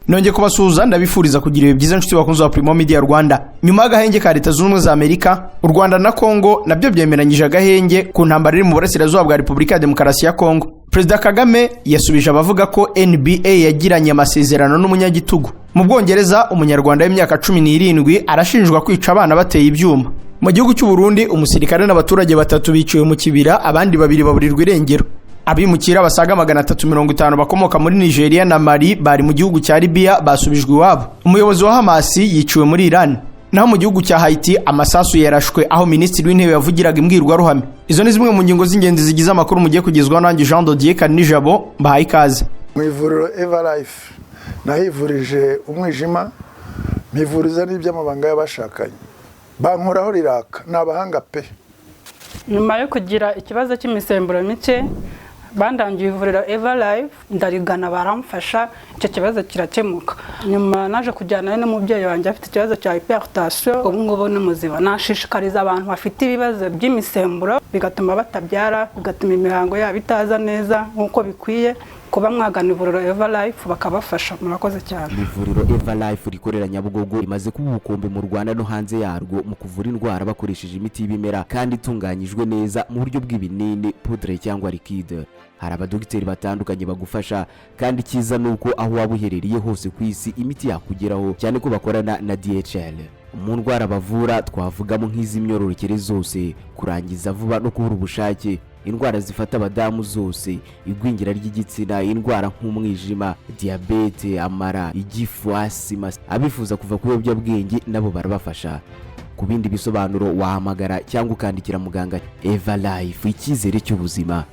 Nongeye kubasuhuza, ndabifuriza kugira ibihe byiza, inshuti bakunzi ba Primo Media Rwanda. Nyuma y'agahenge ka Leta Zunze Ubumwe za Amerika, u Rwanda na Kongo nabyo byemeranyije agahenge ku ntambara iri mu burasirazuba bwa Repubulika ya Demokarasi ya Kongo. Perezida Kagame yasubije abavuga ko NBA yagiranye amasezerano n'umunyagitugu. Mu Bwongereza, Umunyarwanda w'imyaka 17 arashinjwa kwica abana bateye ibyuma. Mu gihugu cy'u Burundi, umusirikare n'abaturage batatu biciwe mu kibira, abandi babiri baburirwa irengero. Abimukira basaga 350 bakomoka muri Nigeria na Mali bari mu gihugu cya Libya basubijwe iwabo. Umuyobozi wa Hamasi yiciwe muri Iran. Naho mu gihugu cya Haiti, amasasu yarashwe aho minisitiri w'intebe yavugiraga imbwirwaruhame. Izo ni zimwe mu ngingo z'ingenzi zigize amakuru mugiye kugezwaho nanjye Jean Dodier Karinijabo. Mbahaye ikaze. Mu ivuriro Eva Life nahivurije umwijima, mpivuriza n'iby'amabanga y'abashakanye, bankoraho riraka, ni abahanga pe. Nyuma yo kugira ikibazo cy'imisemburo mike, bandangiye ivuriro Eva Life, ndarigana, baramfasha, icyo kibazo kirakemuka. Nyuma naje kujyana n'umubyeyi wanjye afite ikibazo cya hypertension, ubu ngubu ni muzima. Nashishikariza abantu bafite ibibazo by'imisemburo bigatuma batabyara, bigatuma imihango yabo itaza neza nk'uko bikwiye, kuba mwagana ivuriro Eva Life bakabafasha. Murakoze cyane. Ivuriro Eva Life rikorera Nyabugogo rimaze kuba ubukombe mu Rwanda no hanze yarwo mu kuvura indwara bakoresheje imiti y'ibimera kandi itunganyijwe neza mu buryo bw'ibinini, poudre cyangwa liquide. Hari abadogiteri batandukanye bagufasha, kandi icyiza ni uko aho waba uherereye hose ku isi imiti yakugeraho, cyane ko bakorana na DHL. Mu ndwara bavura twavugamo nk'iz'imyororokere zose, kurangiza vuba no kubura ubushake, indwara zifata abadamu zose, igwingira ry'igitsina, indwara nk'umwijima, diyabete, amara, igifu, asima. Abifuza kuva ku biyobyabwenge nabo barabafasha. Ku bindi bisobanuro wahamagara cyangwa ukandikira muganga. Eva Life, icyizere cy'ubuzima.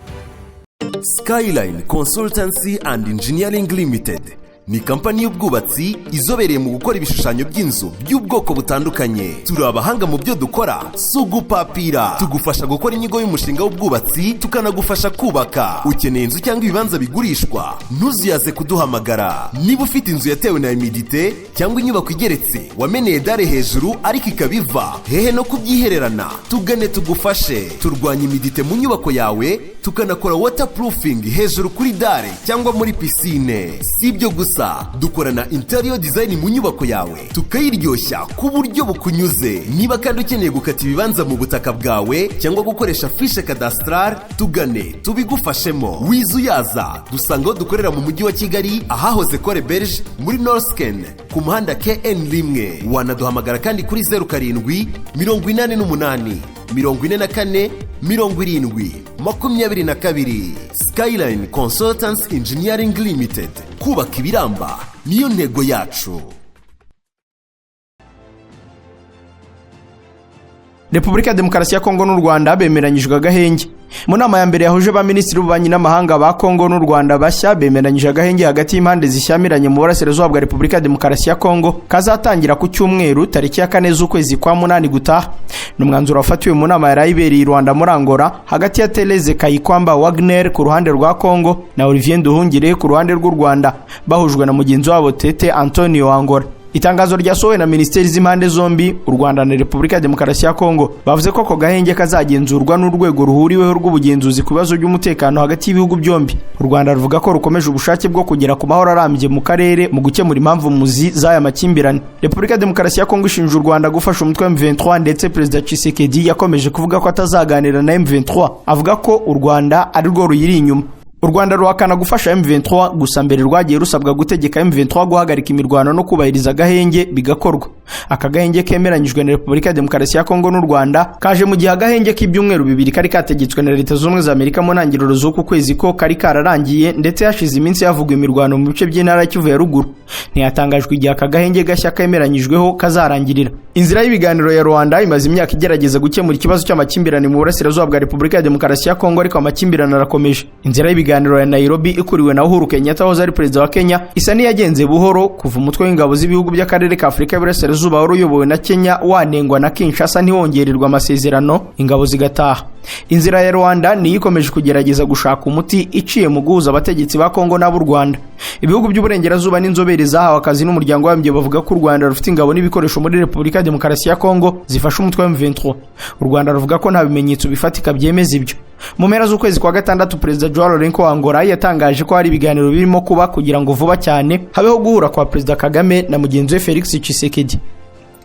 Skyline Consultancy and Engineering Limited ni kampani y'ubwubatsi izobereye mu gukora ibishushanyo by'inzu by'ubwoko butandukanye. Turi abahanga mu byo dukora, si ugupapira. Tugufasha gukora inyigo y'umushinga w'ubwubatsi, tukanagufasha kubaka. Ukeneye inzu cyangwa ibibanza bigurishwa, ntuzuyaze kuduhamagara. Niba ufite inzu yatewe na humidité cyangwa inyubako igeretse wameneye dalle hejuru ariko ikaba iva hehe, no kubyihererana, tugane tugufashe. Turwanya humidité mu nyubako yawe, tukanakora waterproofing hejuru kuri dalle cyangwa muri piscine. Si ibyo gusa, dukorana interior design mu nyubako yawe, tukayiryoshya ku buryo bukunyuze. Niba kandi ukeneye gukata ibibanza mu butaka bwawe cyangwa gukoresha fiche cadastrale, tugane tubigufashemo. Wizuyaza, dusanga aho dukorera mu Mujyi wa Kigali, ahahoze Ecole Belge, muri Norrsken, ku muhanda KN 1. Wanaduhamagara kandi kuri 0788 44 70 22. Skyline Consultants Engineering Limited, kubaka ibiramba niyo ntego yacu. Repubulika ya Demokarasi ya Kongo n'u Rwanda bemeranyijwe agahenge. Mu nama ya mbere yahuje ba minisitiri b'ububanyi n'amahanga ba Kongo n'u Rwanda bashya, bemeranyije agahenge hagati y'impande zishyamiranye mu burasirazuba bwa Repubulika ya Demokarasi ya Kongo kazatangira ku cyumweru tariki ya 4 z'ukwezi kwa munani gutaha. Ni umwanzuro wafatiwe mu nama yari ibereye i Rwanda muri Angola hagati ya Therese Kayikwamba Wagner ku ruhande rwa Kongo na Olivier Nduhungirehe ku ruhande rw'u Rwanda, bahujwe na mugenzi wabo Tete Antonio wa Angola. Itangazo ryasohowe na minisiteri z'impande zombi, u Rwanda na Repubulika ya Demokarasi ya Kongo, bavuze ko ako gahenge kazagenzurwa n'urwego ruhuriweho rw'ubugenzuzi ku bibazo by'umutekano hagati y'ibihugu byombi. U Rwanda ruvuga ko rukomeje ubushake bwo kugera ku mahoro arambye mu karere mu gukemura impamvu muzi z'aya makimbirane. Repubulika ya Demokarasi ya Kongo ishinja u Rwanda gufasha umutwe wa M23, ndetse Perezida Tshisekedi yakomeje kuvuga ko atazaganira na M23, avuga ko u Rwanda ari rwo ruyiri inyuma. U Rwanda ruhakana gufasha M23, gusa mbere rwagiye rusabwa gutegeka M23 guhagarika imirwano no kubahiriza agahenge, bigakorwa. Aka gahenge kemeranyijwe na Repubulika ya Demokarasi ya Kongo n'u Rwanda kaje mu gihe agahenge k'ibyumweru 2 kari kategetswe na Leta Zunze Ubumwe za Amerika mu ntangiriro z'uku kwezi ko kari kararangiye, ndetse hashize iminsi havugwa imirwano mu bice by'intara ya Kivu ya Ruguru. Ntiyatangajwe igihe aka gahenge gashya kemeranyijweho kazarangirira. Inzira y'ibiganiro ya Rwanda imaze imyaka igerageza gukemura ikibazo cy'amakimbirane mu burasirazuba bwa Repubulika ya Demokarasi ya Kongo, ariko amakimbirane arakomeje. Inzira y'ibiganiro ya Nairobi ikuriwe na Uhuru Kenyatta wahoze ari perezida wa Kenya isa n'iyagenze buhoro kuva umutwe w'ingabo z'ibihugu by'akarere ka Afurika y'Iburasirazuba wari uyobowe na Kenya wanengwa na Kinshasa ntiwongererwa amasezerano, ingabo zigataha. Inzira ya Rwanda niyo ikomeje kugerageza gushaka umuti iciye mu guhuza abategetsi ba Kongo n'ab'u Rwanda. Ibihugu by'uburengerazuba n'inzobere zahawe akazi n'Umuryango w'Abibumbye bavuga ko u Rwanda rufite ingabo n'ibikoresho muri Repubulika ya Demokarasi ya Kongo zifasha umutwe wa M23. U Rwanda ruvuga ko nta bimenyetso bifatika byemeza ibyo. Mu mpera z'ukwezi kwa gatandatu, Perezida Joao Lourenço wa Angola yatangaje ko hari ibiganiro birimo kuba kugira ngo vuba cyane habeho guhura kwa Perezida Kagame na mugenzi we Felix Tshisekedi.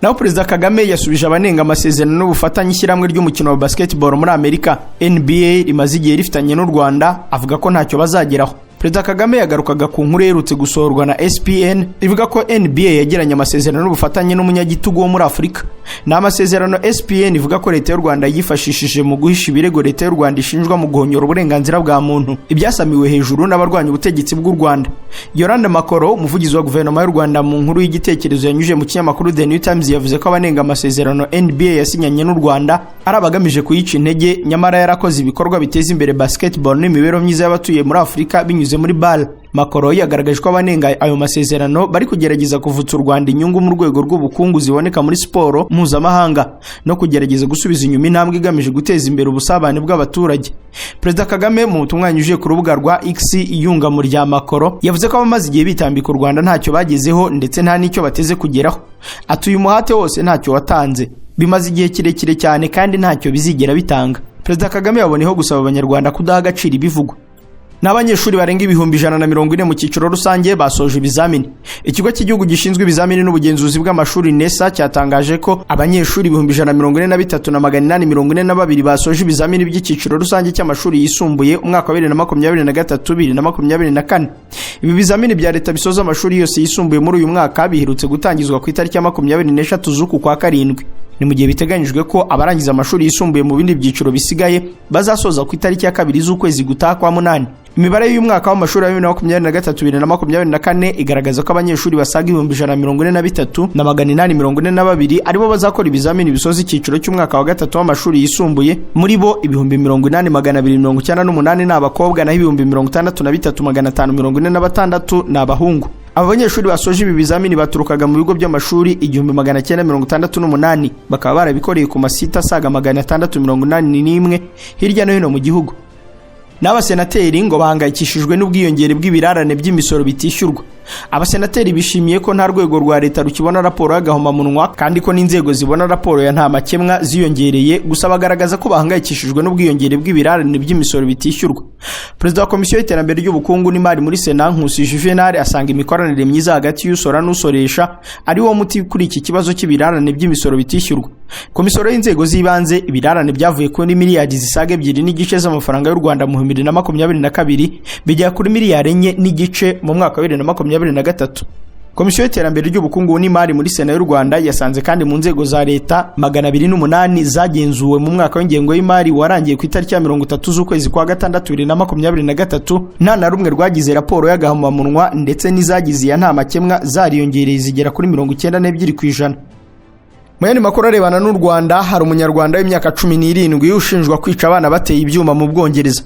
Naho Perezida Kagame yasubije abanenga amasezerano n'ubufatanye ishyirahamwe ry'umukino wa basketball muri Amerika, NBA, rimaze igihe rifitanye n'u Rwanda, avuga ko ntacyo bazageraho. Perezida Kagame yagarukaga ku nkuru iherutse gusohorwa na ESPN ivuga ko NBA yagiranye amasezerano n'ubufatanye n'umunyagitugu wo muri Afurika. Ni amasezerano ESPN ivuga ko Leta y'u Rwanda yifashishije mu guhisha ibirego Leta y'u Rwanda ishinjwa mu guhonyora uburenganzira bwa muntu, ibyasamiwe hejuru n'abarwanya ubutegetsi bw'u Rwanda. Yolande Makolo, umuvugizi wa guverinoma y'u Rwanda, mu nkuru y'igitekerezo yanyujije mu kinyamakuru The New Times, yavuze ko abanenga amasezerano NBA yasinyanye n'u Rwanda ari abagamije kuyica intege, nyamara yarakoze ibikorwa biteza imbere basketball n'imibereho myiza y'abatuye muri Afurika binyuze muri BAL. Makolo yagaragaje ko abanenga ayo masezerano bari kugerageza kuvutsa u Rwanda inyungu mu rwego rw'ubukungu ziboneka muri siporo mpuzamahanga no kugerageza gusubiza inyuma intambwe igamije guteza imbere ubusabane bw'abaturage. Perezida Kagame, mu butumwa yanyujije ku rubuga rwa X yunga mu rya Makolo, yavuze ko abamaze igihe bitambika u Rwanda ntacyo bagezeho ndetse nta n'icyo bateze kugeraho. Ati: "Uyu muhate wose ntacyo watanze, bimaze igihe kirekire cyane kandi ntacyo bizigera bitanga." Perezida Kagame yaboneyeho gusaba Abanyarwanda kudaha agaciro ibivugwa. N'abanyeshuri barenga 140,000 mu cyiciro rusange basoje ibizamini. Ikigo cy'Igihugu gishinzwe Ibizamini n'Ubugenzuzi bw'Amashuri, NESA, cyatangaje ko abanyeshuri 143,842 basoje ibizamini by'icyiciro rusange cy'amashuri yisumbuye umwaka wa 2023 2024. Ibi bizamini bya Leta bisoza amashuri yose yisumbuye muri uyu mwaka biherutse gutangizwa ku itariki ya 23 z'uku kwa karindwi. Ni mu gihe biteganyijwe ko abarangiza amashuri yisumbuye mu bindi byiciro bisigaye bazasoza ku itariki ya 2 z'ukwezi gutaha kwa munani. Imibare y'umwaka w'amashuri ya 2023 2024 igaragaza ko abanyeshuri basaga 143,842 aribo bazakora ibizamini bisoza icyiciro cy'umwaka wa gatatu w'amashuri yisumbuye. Muri bo, 80,298 ni abakobwa, naho 63,546 ni abahungu. Aba banyeshuri basoje ibi bizamini baturukaga mu bigo by'amashuri 1968, bakaba barabikoreye ku masite asaga 681 hirya no hino mu gihugu. N'abasenateri ngo bahangayikishijwe n'ubwiyongere bw'ibirarane by'imisoro bitishyurwa. Abasenateri bishimiye ko nta rwego rwa Leta rukibona raporo y'agahomamunwa, kandi ko n'inzego zibona raporo ya nta makemwa ziyongereye. Gusa bagaragaza ko bahangayikishijwe n'ubwiyongere bw'ibirarane by'imisoro bitishyurwa. Perezida wa Komisiyo y'Iterambere ry'Ubukungu n'Imari muri Sena, Nkusi Juvenal, asanga imikoranire myiza hagati y'usora n'usoresha ari wo muti kuri iki kibazo cy'ibirarane by'imisoro bitishyurwa. Ku misoro y'inzego z'ibanze, ibirarane byavuye kuri miliyari zisaga 2.5 z'amafaranga y'u Rwanda mu 2022 bijya kuri miliyari 4.5 mu mwaka wa 2023. Komisiyo y'Iterambere ry'Ubukungu n'Imari muri Sena y'u Rwanda yasanze kandi mu nzego za Leta 208 zagenzuwe mu mwaka w'ingengo y'imari warangiye ku itariki ya 30 z'ukwezi kwa gatandatu 2023, nta na rumwe rwagize raporo y'agahomamunwa, ndetse n'izagize iya nta makemwa zariyongereye zigera kuri 92%. Mu yandi makuru arebana n'u Rwanda, hari Umunyarwanda w'imyaka 17 ushinjwa kwica abana bateye ibyuma mu Bwongereza.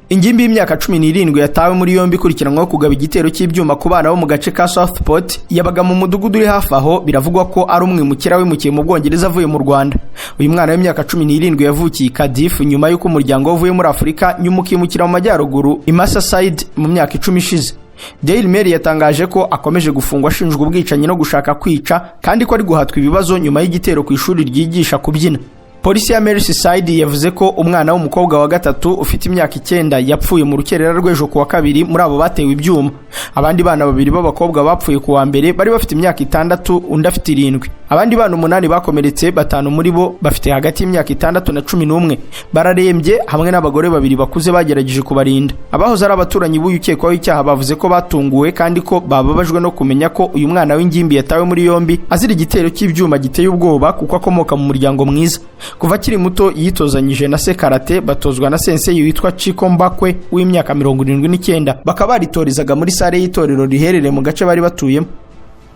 Ingimbi y'imyaka 17 yatawe muri yombi ikurikiranwaho kugaba igitero cy'ibyuma ku bana bo mu gace ka Southport. Yabaga mu mudugudu uri hafi aho. Biravugwa ko ari umwimukira wimukiye mu Bwongereza avuye mu Rwanda. Uyu mwana w'imyaka 17 yavukiye i Cardiff nyuma y'uko umuryango we uvuye muri Afurika, nyuma ukimukira mu majyaruguru i Merseyside mu myaka 10 ishize. Daily Mail yatangaje ko akomeje gufungwa ashinjwa ubwicanyi no gushaka kwica, kandi ko ari guhatwa ibibazo nyuma y'igitero ku ishuri ryigisha kubyina. Polisi ya Merseyside yavuze ko umwana w'umukobwa wa gatatu ufite imyaka 9 yapfuye mu rukerera rw'ejo kuwa kabiri muri abo batewe ibyuma. Abandi bana babiri b'abakobwa bapfuye kuwa mbere bari bafite imyaka 6, undi afite 7. Abandi bana umunani bakomeretse, batanu muri bo bafite hagati y'imyaka 6 na 11 bararembye, hamwe n'abagore babiri bakuze bagerageje kubarinda. Abahoze ari abaturanyi b'uyu ukekwaho icyaha bavuze ko batunguwe kandi ko bababajwe no kumenya ko uyu mwana w'ingimbi yatawe muri yombi azira igitero cy'ibyuma giteye ubwoba, kuko akomoka mu muryango mwiza. Kuva akiri muto yitozanyije na se karate, batozwa na sensei witwa Chiko Mbakwe w'imyaka 79, bakaba baritorezaga muri sale y'itorero riherereye mu gace bari batuyemo.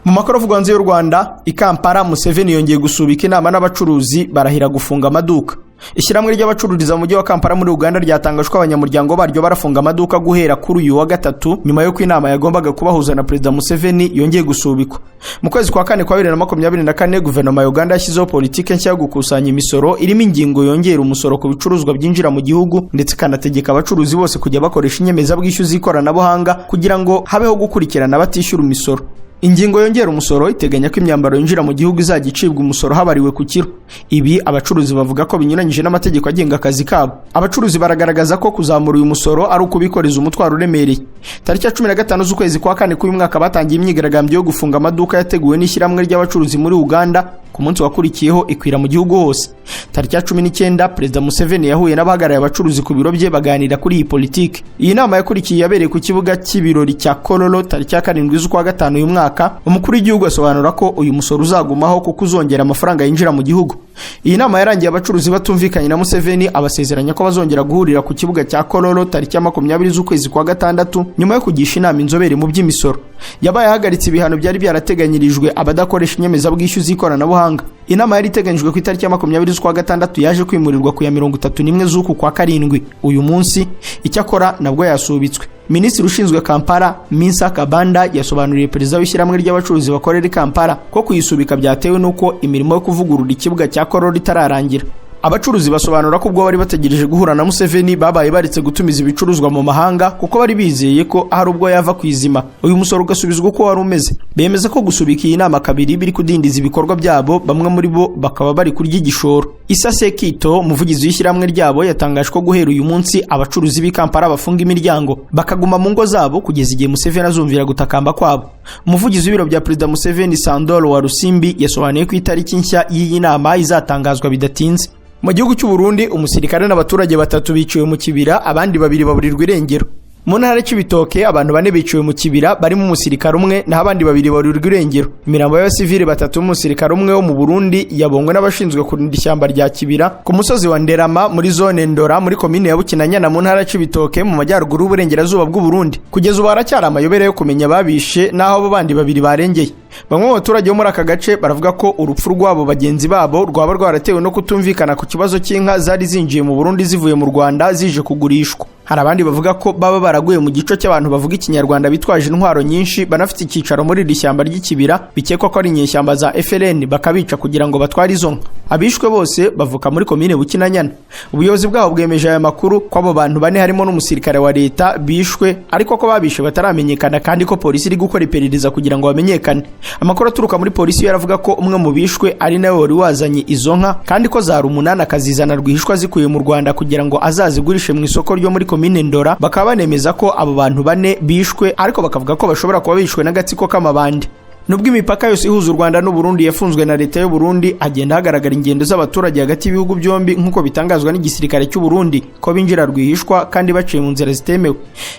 Mu makuru avugwa hanze y'u Rwanda, i Kampala Museveni yongeye gusubika inama n'abacuruzi, barahira gufunga amaduka. Ishyirahamwe ry'abacururiza mu mujyi wa Kampala muri Uganda ryatangaje ko abanyamuryango baryo barafunga amaduka guhera kuri uyu wa gatatu, nyuma y'uko inama yagombaga kubahuza na Perezida Museveni yongeye gusubikwa. Mu kwezi kwa kane kwa 2024, guverinoma ya Uganda yashyizeho politiki nshya yo gukusanya imisoro, irimo ingingo yongera umusoro ku bicuruzwa byinjira mu gihugu, ndetse ikanategeka abacuruzi bose kujya bakoresha inyemezabwishyu z'ikoranabuhanga kugira ngo habeho gukurikirana abatishyura imisoro. Ingingo yongera umusoro iteganya ko imyambaro yinjira mu gihugu izajya icibwa umusoro habariwe ku kiro. Ibi abacuruzi bavuga ko binyuranyije n'amategeko agenga akazi kabo. Abacuruzi baragaragaza ko kuzamura uyu musoro ari ukubikoreza umutwaro uremereye. Tariki ya 15 z'ukwezi kwa kane k'uyu mwaka batangiye imyigaragambyo yo gufunga amaduka yateguwe n'ishyirahamwe ry'abacuruzi muri Uganda. Ku munsi wakurikiyeho ikwira mu gihugu hose. Tariki ya 19 Perezida Museveni yahuye n'abahagarariye abacuruzi ku biro bye baganira kuri iyi politiki. Iyi nama yakurikiye yabereye ku kibuga cy'ibirori cya Kololo tariki ya 7 z'ukwa gatanu uyu mwaka. Umukuru w'igihugu asobanura ko uyu musoro uzagumaho kuko uzongera amafaranga yinjira mu gihugu. Iyi nama yarangiye abacuruzi batumvikanye na Museveni, abasezeranya ko bazongera guhurira ku kibuga cya Kololo tariki ya 20 z'ukwezi kwa gatandatu nyuma yo kugisha inama inzobere mu by'imisoro. Yabaye ahagaritse ibihano byari byarateganyirijwe abadakoresha inyemezabwishyu z'ikoranabuhanga. Inama yari iteganyijwe ku itariki ya 20 z'ukwa gatandatu yaje kwimurirwa ku ya 31 z'uku kwa karindwi uyu munsi, icyakora nabwo yasubitswe. Minisitiri ushinzwe Kampala Minsa Kabanda yasobanuriye perezida w'ishyirahamwe ry'abacuruzi bakorera i Kampala ko kuyisubika byatewe n'uko imirimo yo kuvugurura ikibuga cya Kololo itararangira. Abacuruzi basobanura ko ubwo bari bategereje guhura na Museveni babaye baretse gutumiza ibicuruzwa mu mahanga kuko bari bizeye ko hari ubwo yava ku izima, uyu musoro ugasubizwa uko wari umeze. Bemeza ko gusubika iyi nama kabiri biri kudindiza ibikorwa byabo, bamwe muri bo bakaba bari kurya igishoro. Issa Sekito, umuvugizi w'ishyirahamwe ryabo, yatangaje ko guhera uyu munsi abacuruzi b'i Kampala bafunga imiryango bakaguma mu ngo zabo kugeza igihe Museveni azumvira gutakamba kwabo. Umuvugizi w'ibiro bya Perezida Museveni Sandolo wa Rusimbi yasobanuye ko itariki nshya y'iyi nama izatangazwa bidatinze. Mu gihugu cy'u Burundi umusirikare n'abaturage batatu biciwe mu kibira, abandi babiri baburirwa irengero. Mu ntara y'Ibitoke abantu bane biciwe mu kibira barimo umusirikare umwe naho abandi babiri baburirwa irengero. Imirambo y'abasivili batatu n'umusirikare umwe wo mu Burundi yabonywe n'abashinzwe kurinda ishyamba rya Kibira ku musozi wa Nderama muri zone Ndora muri komine ya Bukinanyana mu ntara y'Ibitoke mu majyaruguru y'uburengerazuba bw'u Burundi. Kugeza ubu haracyari amayobera yo kumenya ababishe n'aho abo bandi babiri barengeye. Bamwe mu baturage bo muri aka gace baravuga ko urupfu rwabo bagenzi babo rwaba rwaratewe no kutumvikana ku kibazo cy'inka zari zinjiye mu Burundi zivuye mu Rwanda zije kugurishwa. Hari abandi bavuga ko baba baraguye mu gico cy'abantu bavuga Ikinyarwanda bitwaje intwaro nyinshi banafite icyicaro muri iri shyamba ry'ikibira bikekwa ko ari inyeshyamba za FLN, bakabica kugira ngo batware izo nka. Abishwe bose bavuka muri komine Bukinanyana. Ubuyobozi bwabo bwemeje aya makuru ko abo bantu bane harimo n'umusirikare wa leta bishwe, ariko ko babishe bataramenyekana kandi ko polisi iri gukora iperereza kugira ngo bamenyekane. Amakuru aturuka muri polisi yaravuga ko umwe mu bishwe ari nawe wari wazanye izo nka kandi ko zari umunani akazizana rwihishwa zikuye mu Rwanda kugira ngo azazigurishe mu isoko ryo muri komine Ndora. Bakaba banemeza ko abo bantu bane bishwe, ariko bakavuga ko bashobora kuba bishwe n'agatsiko k'amabandi. Nubwo imipaka yose ihuza u Rwanda n'u Burundi yafunzwe na leta y'u Burundi, hagenda hagaragara ingendo z'abaturage hagati y'ibihugu byombi nk'uko bitangazwa n'igisirikare cy'u Burundi ko binjira rwihishwa kandi baciye mu nzira zitemewe.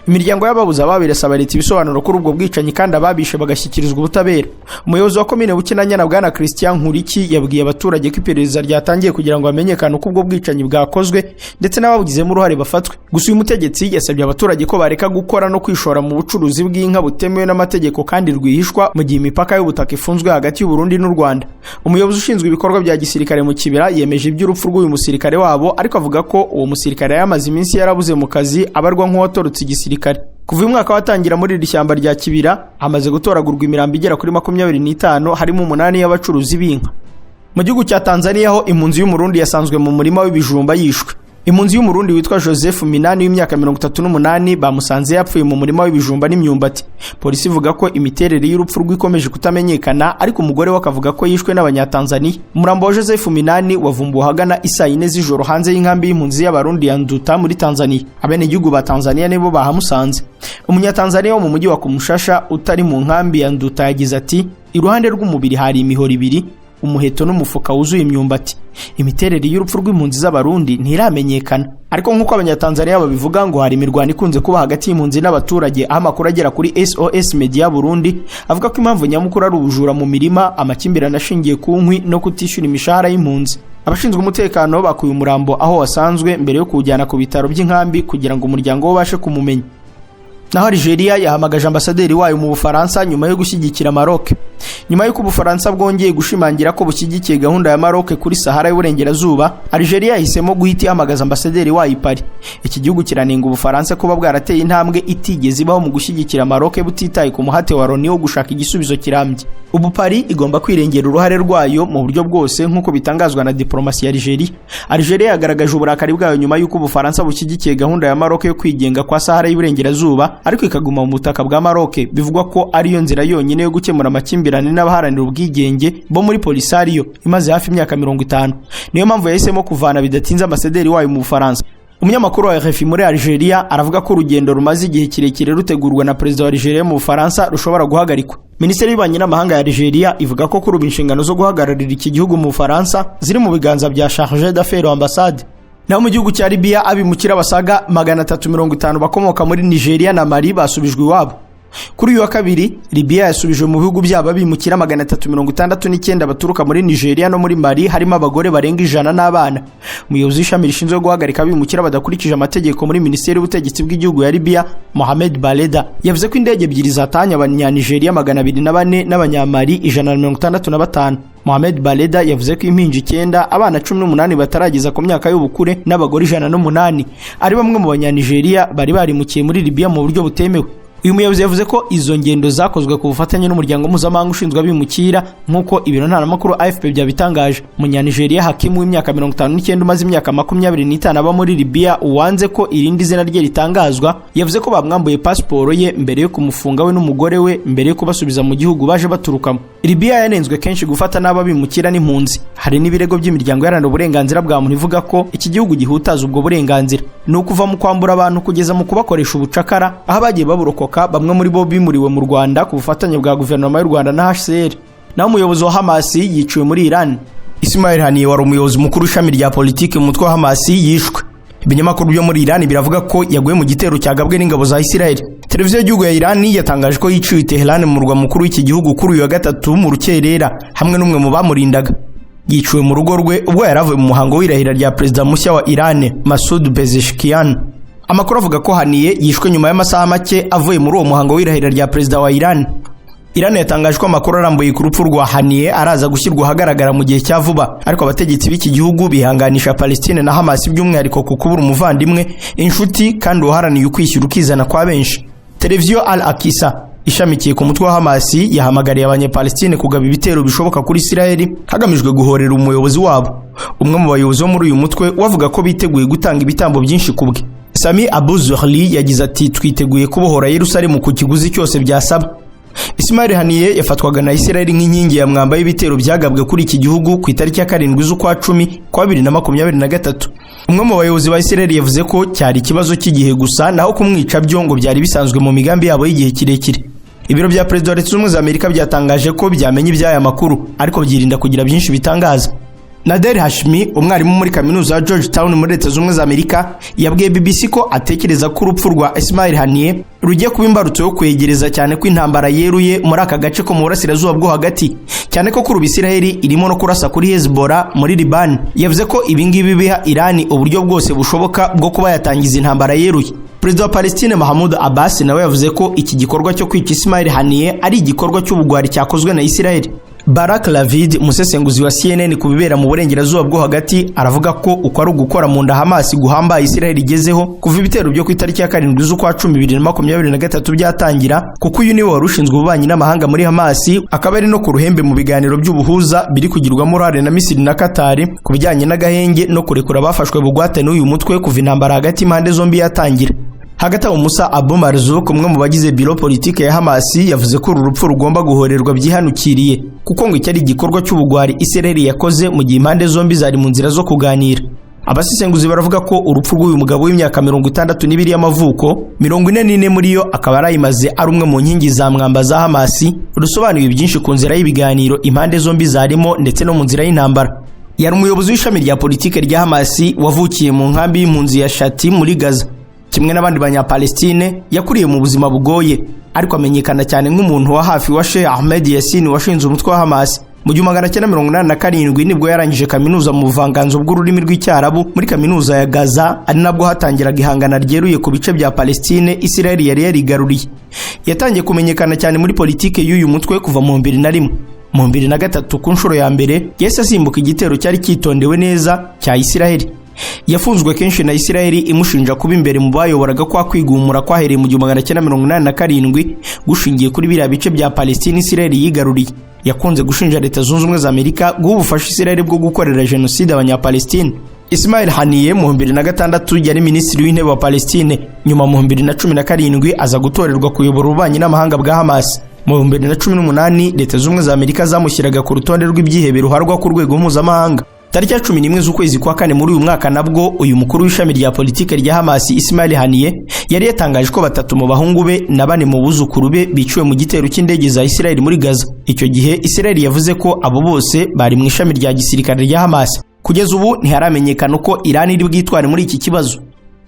Imiryango y'ababuze ababo irasaba leta ibisobanuro kuri ubwo bwicanyi kandi ababishe bagashyikirizwa ubutabera. Umuyobozi wa komine Bukinanyana Bwana Christian Nkuriki yabwiye abaturage ko iperereza ryatangiye kugira ngo hamenyekane uko ubwo bwicanyi bwakozwe ndetse n'ababugizemo uruhare bafatwe. Gusa uyu mutegetsi yasabye abaturage ko bareka gukora no kwishora mu bucuruzi bw'inka butemewe n'amategeko kandi rwihishwa mu gihe imipaka y'ubutaka ifunzwe hagati y'u Burundi n'u Rwanda. Umuyobozi ushinzwe ibikorwa bya gisirikare mu Kibira yemeje iby'urupfu rw'uyu musirikare wabo, ariko avuga ko uwo musirikare yamaze iminsi yarabuze mu kazi abarwa nk'uwatorotse igisirikare. Kuva uyu mwaka watangira muri iri shyamba rya Kibira hamaze gutoragurwa imirambo igera kuri 25 harimo 8 y'abacuruzi b'inka. Mu gihugu cya Tanzania ho impunzi y'Umurundi yasanzwe mu murima w'ibijumba yishwe. Impunzi y'Umurundi witwa Joseph Minani w'imyaka 38 bamusanze yapfuye mu murima w'ibijumba n'imyumbati. Polisi ivuga ko imiterere y'urupfu rw'ikomeje kutamenyekana, ariko umugore we akavuga ko yishwe n'Abanyatanzania. Umurambo wa Joseph Minani wavumbuwe ahagana isaa 4 z'ijoro hanze y'inkambi y'impunzi y'Abarundi ya Nduta muri Tanzania. Abenegihugu ba Tanzania nibo bahamusanze. Umunyatanzania wo mu mujyi wa Kumushasha utari mu nkambi ya Nduta yagize ati: "Iruhande rw'umubiri hari imihoro ibiri, umuheto n'umufuka wuzuye imyumbati." Imiterere y'urupfu rw'impunzi z'Abarundi ntiramenyekana, ariko nk'uko Abanyatanzania babivuga ngo hari imirwano ikunze kuba hagati y'impunzi n'abaturage, aho amakuru agera kuri SOS Media Burundi avuga ko impamvu nyamukuru ari ubujura mu mirima, amakimbirane ashingiye ku nkwi no kutishyura imishahara y'impunzi. Abashinzwe umutekano bakuye umurambo aho wasanzwe mbere yo kuwujyana ku bitaro by'inkambi kugira ngo umuryango we ubashe kumumenya. Naho Algeria yahamagaje ambasaderi wayo mu Bufaransa nyuma yo gushyigikira Maroc. Nyuma y'uko Ubufaransa bwongeye gushimangira ko bushyigikiye gahunda ya Maroc kuri Sahara y'Uburengerazuba, Algeria yahisemo guhita ihamagaza ambasaderi wayo i Paris. Iki gihugu kiranenga Ubufaransa kuba bwarateye intambwe itigeze ibaho mu gushyigikira Maroc butitaye ku muhate wa Loni wo gushaka igisubizo kirambye. Ubu Paris igomba kwirengera uruhare rwayo mu buryo bwose nk'uko bitangazwa na diplomasi ya Algeria. Algeria yagaragaje uburakari bwayo nyuma y'uko Ubufaransa bushyigikiye gahunda ya Maroc yo kwigenga kwa Sahara y'Uburengerazuba, ariko ikaguma mu butaka bwa Maroc, bivugwa ko ariyo nzira yonyine yo gukemura amakimbirane n'abaharanira ubwigenge bo muri Polisario imaze hafi imyaka 50. Niyo mpamvu yahisemo kuvana bidatinze ambasaderi wayo mu Bufaransa. Umunyamakuru wa RFI muri Algeria aravuga ko urugendo rumaze igihe kirekire rutegurwa na perezida wa Algeria mu Bufaransa rushobora guhagarikwa. Minisiteri y'Ububanyi n'Amahanga ya Algeria ivuga ko kuri ubu inshingano zo guhagararira iki gihugu mu Bufaransa ziri mu biganza bya chargé d'affaires ambassade. Naho mu gihugu cya Libya, abimukira basaga 350 bakomoka muri Nigeria na Mali basubijwe iwabo. Kuri uyu wa kabiri, Libya yasubijwe mu bihugu byabo abimukira 369 baturuka muri Nigeria no muri Mali, harimo abagore barenga 100 n'abana. Umuyobozi w'ishami rishinzwe guhagarika abimukira badakurikije amategeko muri Minisiteri y'Ubutegetsi bw'Igihugu ya Libya, Mohamed Baleda, yavuze ko indege ebyiri zatanye Abanyanigeria 204 n'Abanyamali 165. Mohamed Baleda yavuze ko impinja 9, abana 18 batarageza ku myaka y'ubukure n'abagore 108 ari bamwe mu Banyanigeria bari barimukiye muri Libya mu buryo butemewe. Uyu muyobozi yavuze ko izo ngendo zakozwe ku bufatanye n'umuryango mpuzamahanga ushinzwe abimukira, nk'uko ibiro ntaramakuru AFP byabitangaje. Umunyanigeriya Hakimu w'imyaka 59 umaze imyaka 25 aba muri Libya, uwanze ko irindi zina rye ritangazwa, yavuze ko bamwambuye pasiporo ye mbere yo kumufunga we n'umugore we mbere yo kubasubiza mu gihugu baje baturukamo. Libya yanenzwe kenshi gufata nabi abimukira n'impunzi. Hari n'ibirego by'imiryango iharanira uburenganzira bwa muntu ivuga ko iki gihugu gihutaza ubwo burenganzira. Ni ukuva mu kwambura abantu kugeza mu kubakoresha ubucakara, aho abagiye baburokoka bamwe muri bo bimuriwe mu Rwanda ku bufatanye bwa guverinoma y'u Rwanda na HCR. Naho umuyobozi wa Hamas yiciwe muri Iran. Ismail Haniyeh wari umuyobozi mukuru w'ishami rya politiki mu mutwe wa Hamas yishwe. Ibinyamakuru byo muri Iran biravuga ko yaguye mu gitero cyagabwe n'ingabo za Israel. Televiziyo y'igihugu ya Iran yatangaje ko yiciwe i Tehran, mu murwa mukuru w'iki gihugu, kuri uyu wa gatatu mu rukerera, hamwe n'umwe mu bamurindaga. Yiciwe mu rugo rwe ubwo yari avuye mu muhango w'irahira rya perezida mushya wa Iran, Masoud Pezeshkian. Amakuru avuga ko Haniyeh yishwe nyuma y'amasaha make avuye muri uwo muhango w'irahira rya perezida wa Iran. Iran yatangaje ko amakuru arambuye ku rupfu rwa Haniyeh araza gushyirwa ahagaragara mu gihe cya vuba, ariko abategetsi b'iki gihugu bihanganisha Palestine na Hamas by'umwihariko ku kubura umuvandimwe, inshuti kandi uharaniye ukwishyura ukizana kwa benshi. Televiziyo Al Akisa ishamikiye ku mutwe wa Hamas yahamagariye Abanyapalestine kugaba ibitero bishoboka kuri Israel hagamijwe guhorera umuyobozi wabo. Umwe mu bayobozi bo muri uyu mutwe wavuga ko biteguye gutanga ibitambo byinshi ku bwe. Sami Abu Zuhri yagize ati: "Twiteguye kubohora Yerusalemu ku kiguzi cyose byasaba." Ismail Haniyeh yafatwaga na Israel nk'inkingi ya mwamba y'ibitero byagabwe kuri iki gihugu ku itariki ya 7 z'ukwa 10 kwa 2023. Umwe mu bayobozi ba Israel yavuze ko cyari ikibazo cy'igihe gusa, naho kumwica byo ngo byari bisanzwe mu migambi yabo y'igihe kirekire. Ibiro bya Perezida wa Leta Zunze Ubumwe za Amerika byatangaje ko byamenye iby'aya makuru, ariko byirinda kugira byinshi bitangaza. Nader Hashmi, umwarimu muri kaminuza ya Georgetown muri Leta Zunze Ubumwe za Amerika, yabwiye BBC ko atekereza ko urupfu rwa Ismail Haniyeh rugiye kuba imbarutso yo kwegereza cyane ko intambara yeruye muri aka gace ko mu burasirazuba bwo hagati, cyane ko kuri ubu Israel irimo no kurasa kuri Hezbollah muri Liban. Yavuze ko ibi ngibi biha Iran uburyo bwose bushoboka bwo kuba yatangiza intambara yeruye. Perezida wa Palestine Mahmoud Abbas nawe yavuze ko iki gikorwa cyo kwica Ismail Haniyeh ari igikorwa cy'ubugwari cyakozwe na Israel. Barak Ravid, umusesenguzi wa CNN ku bibera mu burengerazuba bwo hagati, aravuga ko uko ari ugukora mu nda Hamas guhambaye Israel igezeho kuva ibitero byo ku itariki ya 7 z'ukwa 10 2023 byatangira, kuko uyu niwe wari ushinzwe ububanyi n'amahanga muri Hamas, akaba ari no ku ruhembe mu biganiro by'ubuhuza biri kugirwamo uruhare na Misiri na Qatar ku bijyanye n'agahenge no kurekura abafashwe bugwate n'uyu mutwe kuva intambara hagati y'impande zombi yatangira. Hagati aho, Musa Abu Marzouk, umwe mu bagize biro politike ya Hamas, yavuze ko uru rupfu rugomba guhorerwa byihanukiriye, kuko ngo iki ari igikorwa cy'ubugwari Israel yakoze mu gihe impande zombi zari mu nzira zo kuganira. Abasesenguzi baravuga ko urupfu rw'uyu mugabo w'imyaka 62 y'amavuko, 44 muri yo akaba yarayimaze ari umwe mu nkingi za mwamba za Hamas, rusobanuye byinshi ku nzira y'ibiganiro impande zombi zarimo ndetse no mu nzira y'intambara. Yari umuyobozi w'ishami rya politike rya Hamas wavukiye mu nkambi y'impunzi ya Shati muri Gaza. Kimwe n'abandi Banyapalestine, yakuriye mu buzima bugoye, ariko amenyekana cyane nk'umuntu wa hafi wa Sheikh Ahmed Yassin washinze umutwe wa Hamas. Mu 1987 nibwo yarangije kaminuza mu buvanganzo bw'ururimi rw'Icyarabu muri kaminuza ya Gaza, ari nabwo hatangiraga ihangana ryeruye ku bice bya Palestine Israel yari yarigaruriye. Yatangiye kumenyekana cyane muri politike y'uyu mutwe kuva mu 2001. Mu 2003, ku nshuro ya mbere, yahise asimbuka igitero cyari cyitondewe neza cya Israel. Yafunzwe kenshi na Israel imushinja kuba imbere mu bayoboraga kwa kwigumura kwahereye mu 1987 gushingiye kuri biriya bice bya Palestine Israel yigaruriye. Yakunze gushinja Leta Zunze Ubumwe za Amerika guha ubufasha Israel bwo gukorera jenoside Abanyapalestine. Ismail Haniyeh mu 2006 yari minisitiri w'intebe wa Palestine. Nyuma mu 2017 aza gutorerwa kuyobora ububanyi n'amahanga bwa Hamas. Mu 2018 Leta Z'Ubumwe za Amerika zamushyiraga ku rutonde rw'ibyihebe ruharwa ku rwego mpuzamahanga. Tariki ya 11 z'ukwezi kwa kane muri uyu mwaka nabwo, uyu mukuru w'ishami rya politike rya Hamas, Ismail Haniyeh, yari yatangaje ko batatu mu bahungu be na bane mu buzukuru be biciwe mu gitero cy'indege za Israel muri Gaza. Icyo gihe Israel yavuze ko abo bose bari mu ishami rya gisirikare rya Hamas. Kugeza ubu ntiharamenyekana uko Iran iri bwitware muri iki kibazo.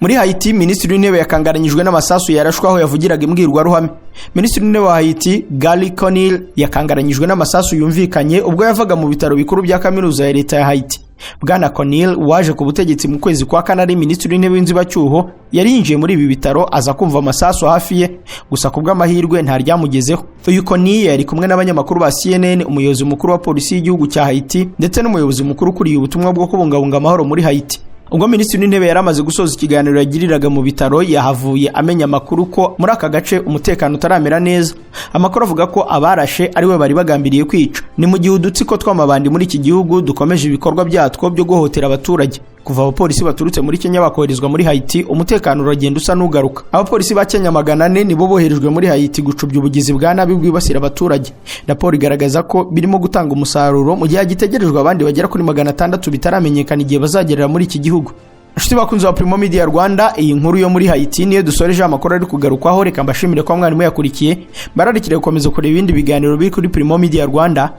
Muri Haiti, minisitiri w'intebe yakangaranyijwe n'amasasu yarashwe aho yavugiraga imbwirwaruhame. Minisitiri w'intebe wa Haiti, Garry Conille, yakangaranyijwe n'amasasu yumvikanye ubwo yavaga mu bitaro bikuru bya kaminuza ya leta ya Haiti. Bwana Conille, waje ku butegetsi mu kwezi kwa kane ari minisitiri w'intebe w'inzibacyuho, yari yinjiye muri ibi bitaro aza kumva amasasu hafi ye, gusa ku bw'amahirwe ntaryamugezeho. Uyu Conille yari kumwe n'abanyamakuru ba CNN, umuyobozi mukuru wa polisi y'igihugu cya Haiti ndetse n'umuyobozi mukuru ukuriye ubutumwa bwo kubungabunga amahoro muri Haiti. Ubwo minisitiri w'intebe yari amaze gusoza ikiganiro yagiriraga mu bitaro, yahavuye amenya amakuru ko muri aka gace umutekano utaramera neza. Amakuru avuga ko abarashe ariwe bari bagambiriye kwica. Ni mu gihe udutsiko tw'amabandi muri iki gihugu dukomeje ibikorwa byatwo byo guhohotera abaturage. Kuva abapolisi baturutse muri Kenya bakoherezwa muri Haiti, umutekano uragenda usa n'ugaruka. Abapolisi ba Kenya 400 nibo boherejwe muri Haiti gucubya ubugizi bwa nabi bwibasira abaturage. Raporo igaragaza ko birimo gutanga umusaruro, mu gihe hagitegerejwe abandi bagera kuri 600 bitaramenyekana igihe bazagerera muri iki gihugu. Inshuti bakunzi ba Primo Media Rwanda, iyi nkuru yo muri Haiti niyo dusoreje amakuru ari kugarukwaho. Reka mbashimire ko mwarimu yakurikiye, bararikire gukomeza kureba ibindi biganiro biri kuri Primo Media Rwanda.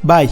Bye.